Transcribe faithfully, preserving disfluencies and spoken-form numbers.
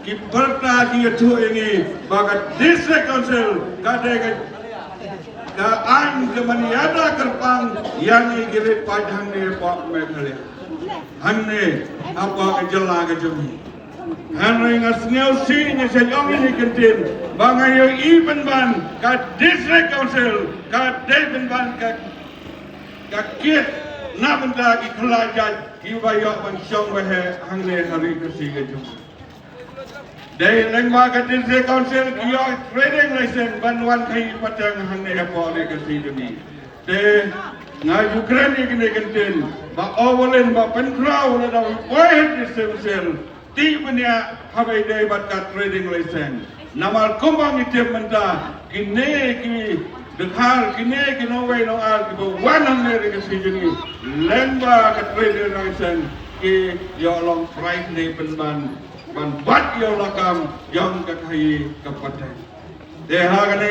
Ki pyrta ki ïathuh ïa ngi ba ka District Council ka dei ka, ka aiñ ka ban ïada kyrpang ïa ngi ki rit paid hangne hapoh Meghalaya, hangne hapoh ka jylla ka jong ngi. Hynrei nga sngewsih, nga sngewsih ïa kane ka ktien ba nga ïohi pynban ka District Council ka dei pynban ka, ka kit na bynta ki khlajait kiba ïoh ban shong waheh hangne ha ri Khasi ka jong ngi. Dei lyngba ka District Council ki ïoh trading license ban wan khaïi pateng hangne hapoh ri Khasi jong ngi. Te nga ju kren ïa kane ka ktien ba overland ba pynkhraw lada u poi ha District Council, te bniah haba ïadei bad ka trading license. Namar kumba ngi tip mynta, kine ki dkhar, kine ki nongwei nongar kiba wan hangne ha ri Khasi jong ngi lyngba ka trading license ki ïoh long prize ne pynban ban bat ïa u lakam jong ka khaïi ka pateng. Te ha kane